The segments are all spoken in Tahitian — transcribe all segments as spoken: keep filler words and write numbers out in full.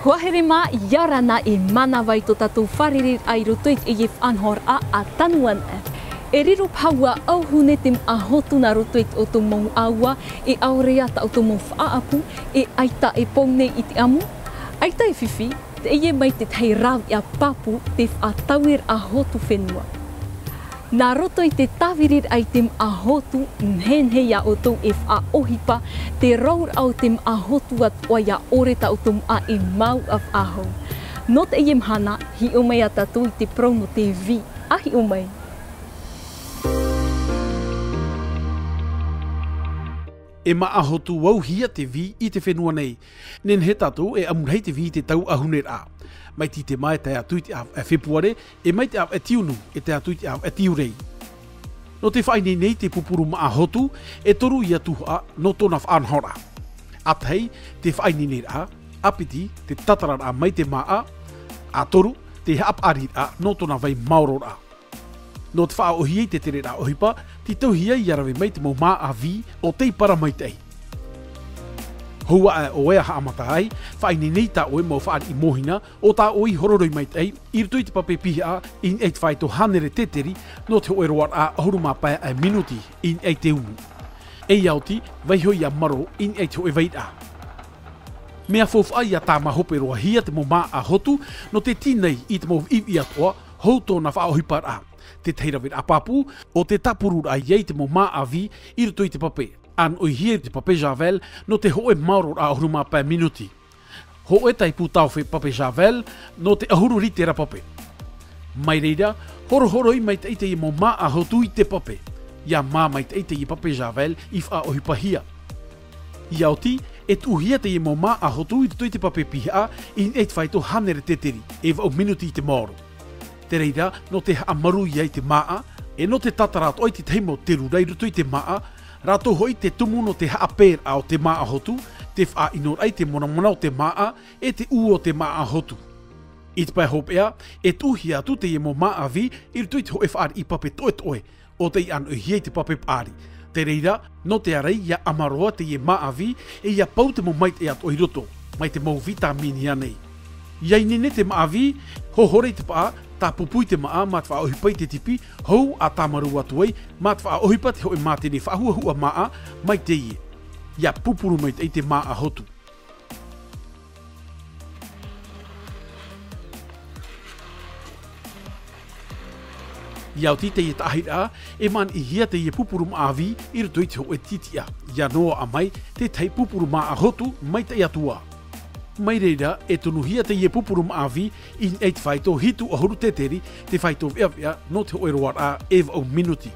Kua here mā, ʻia ora na, e mānava i tō tātou fārereiraʻa i roto i teie faʻanahoraʻa a Tanu Ana. E riro paha ua auhune te māʻa hotu nā roto i tō ʻoutou mau ʻāua, e ʻaore rā tā ʻoutou mau faʻaʻapu, e ʻaita e pou nei i te ʻamu, ʻaita e fifi, teie mai te tahi rāveʻa pāpū te faʻatauiraʻa hotu fenua. Nā roto i te tāviriraʻa i te māʻa hotu, nehenehe ia ʻoutou e faʻaʻohipa te rouraʻa o te māʻa hotu atoʻa ʻia ʻore tā ʻoutou māʻa e mauʻa faʻahou. Nō teie mahana, hiʻo mai ā tātou i te parau nō te vī. ʻA hiʻo mai. E māʻa hotu auhia te vī i te fenua nei. Nehenehe tātou e ʻamu rahi te vī i te tau ʻahuneraʻa. Mai te Māʻa e tae atu i te ʻāvaʻe Fepuare, e mai te ʻāvaʻe Tiunu, e tae atu i te ʻāvaʻe Tiurai. Nō te faʻaineine i te pupuru māʻa hotu, e toru ia tuhaʻa nō tōna faʻanahoraʻa. ʻA tahi, te faʻaineineraʻa, ʻa piti, te tatararaʻa mai te māʻa, ʻa toru, te haʻapaʻariraʻa nō tōna vai maororaʻa. Nō te faʻaʻōhie i te tereraʻa ʻohipa, tītauhia ʻia rave mai te mau māʻa vī o tei para maitaʻi. Hou aʻe ʻoe ʻa haʻamata ai, faʻaineine i tā ʻoe mau fāriʻi mōhina, ʻo tā ʻoe i horoi maitaʻi, i roto i te pape pihaʻa, i niʻa i te faito hānere tēteri, nō te hōʻē roaraʻa ʻahuru mā pae ʻe minuti, i niʻa i te umu. ʻE ʻia oti, vaiiho ʻia marō, i niʻa i te hōʻē vairaʻa. Mea faufaʻa ʻia tāmā hope roa hia te mau māʻa hotu, nō te tīnai i te mau viʻiviʻi atoʻa, hou tōna faʻaʻohiparaʻa. Te tahi raveraʻa pāpū, ʻo te tāpururaʻa ia i te mau māʻa vī, i roto i te pape. ʻAnoʻi hia i te pape Javel, nō te hōʻē maororaʻa ʻahuru mā pae minuti. Hōʻē tāipu tāofe pape Javel, nō te ʻahuru ritera pape. Mai reira, horohoroi maitaʻi teie mau māʻa hotu i te pape. ʻIa mā maitaʻi teie pape Javel i faʻaʻohipahia. ʻIa oti, e tuʻuhia teie mau māʻa hotu i roto i te pape pihaʻa, i niʻa i te faito hānere tēteri, e vaʻu minuti i te maoro. Te reira, nō te haʻamaru ia i te māʻa, ʻe nō te tātara atoʻa i te tahi mau terura i roto i te māʻa, rātou hoʻi te tumu nō te haʻapeeraʻa o te māʻa hotu, te faʻaʻinoraʻa i te monamona o te māʻa, ʻe te ʻū o te māʻa hotu. I te pae hopeʻa, e tuʻuhia atu teie mau māʻa vī i roto i te hōʻē fāriʻi pape toʻetoʻe, ʻo tei ʻanoʻihia i te pape paʻari. Te reira, nō te ārai ʻia ʻama roa teie māʻa vī, ʻe ʻia pau te mau maitaʻi atoʻa i roto, mai te mau vītamini ānei. ʻIa ineine te māʻa vī, hohora i te paʻa, tāpūpū i te māʻa, mā te faʻaʻohipa i te tipi, hou ʻa tāmarū atu ai, mā te faʻaʻohipa te hōʻē mātini faʻahuahua māʻa, mai teie. ʻIa pupuru maitaʻi te māʻa hotu. ʻIa oti teie taʻahiraʻa, e māniʻihia teie pupuru māʻa vī i roto i te hōʻē titiʻa, ʻia noaʻa mai te tahi pupuru māʻa hotu maitaʻi atu ā. Mai reira, e tonuhia teie pupuru māʻa vī i niʻa i te faito hitu ʻahuru tēteri, te faito veʻaveʻa nō te hōʻē roaraʻa e vaʻu minuti.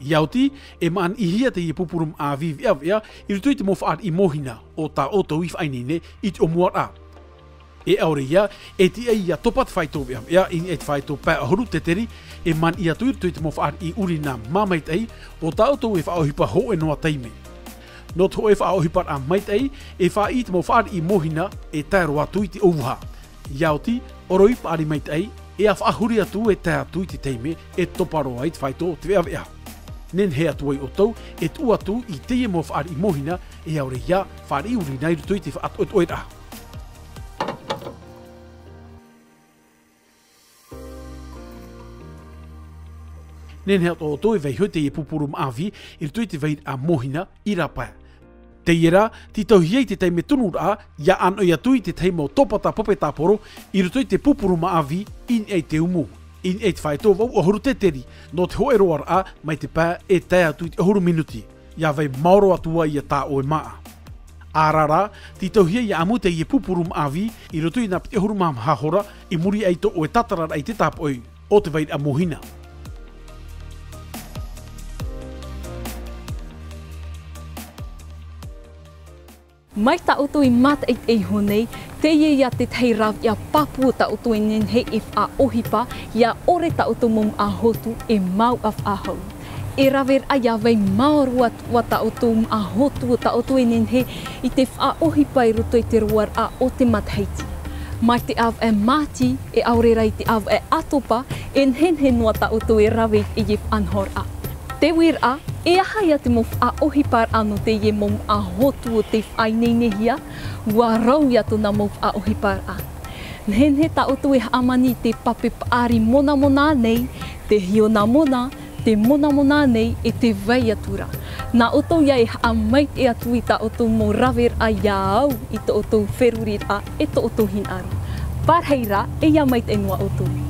ʻIa oti, e māniʻihia teie pupuru māʻa vī veʻaveʻa i roto i te mau fāriʻi mōhina, ʻo tā ʻoutou i faʻaineine i te ʻōmuaraʻa. E ʻaore ia, e tiʻa ʻia topa te faito veʻaveʻa i niʻa i te faito pae ʻahuru tēteri, e māniʻi atu i roto i te mau fāriʻi ʻurina mā maitaʻi, ʻo tā ʻoutou e faʻaʻohipa hōʻē noa taime. Nō te hōʻē faʻaʻohiparaʻa maitaʻi, e faʻaʻī i te mau fāriʻi mōhina, e tae roa atu i te ʻōuaha. ʻIa oti, ʻoroʻi paʻari maitaʻi, e ʻa faʻahuri atu e tae atu i te taime, e topa roa ai te faito o te veʻaveʻa. Nehenehe atu ai ʻoutou, e tuʻu atu i teie mau fāriʻi mōhina, e ʻaore ia, fāriʻi ʻurina i roto i te faʻatoʻetoʻeraʻa. Nehenehe atoʻa ʻoutou e vaiiho i teie pupuru māʻa vī, i roto i te vairaʻa mōhina, i rāpae. Teie rā, tītauhia i te taime tunuraʻa, ʻia ʻanoʻi atu i te tahi mau tōpata pape tāporo, i roto i te pupuru māʻa vī, i niʻa i te umu, i niʻa i te faito vaʻu ʻahuru tēteri, nō te hōʻē roaraʻa, mai te pae e tae atu i te ʻahuru minuti. ʻIa vai maoro atu ā ia tā ʻoe māʻa. ʻĀreʻa rā, tītauhia ʻia ʻamu teie pupuru māʻa vī, i roto i nā piti ʻahuru mā maha hora, i muri aʻe i tō ʻoe tātararaʻa i te tāpoʻi o te vairaʻa mōhina. Mai tā ʻoutou i mātaʻitaʻi iho nei, teie ia te tahi rāveʻa pāpū tā ʻoutou e nehenehe e faʻaʻohipa, ʻia ʻore tā ʻoutou mau māʻa hotu e mauʻa faʻahou. E rave raʻa ʻia vai maoro atu ā tā ʻoutou māʻa hotu, tā ʻoutou e nehenehe i te faʻaʻohipa i roto i te roaraʻa o te matahiti. Mai te ʻāvaʻe Māti, e ʻaore rā i te ʻāvaʻe ʻAtopa, e nehenehe noa tā ʻoutou e rave i teie faʻanahoraʻa. Te uiraʻa, E aha ia te mau faʻaʻohiparaʻa nō teie mau māʻa hotu o tei faʻaineinehia? Ua rau ia tōna mau faʻaʻohiparaʻa. Nehenehe tā ʻoutou e haʻamani i te pape paʻari monamona nei, te hiona mona, te monamona nei e te vai atu ra. Nā ʻoutou ia e haʻamaitaʻi atu i tā ʻoutou mau raveraʻa ia au i tō ʻoutou feruriraʻa e tō ʻoutou hinaʻaro. Pārahi rā, e ia maitaʻi noa ʻoutou.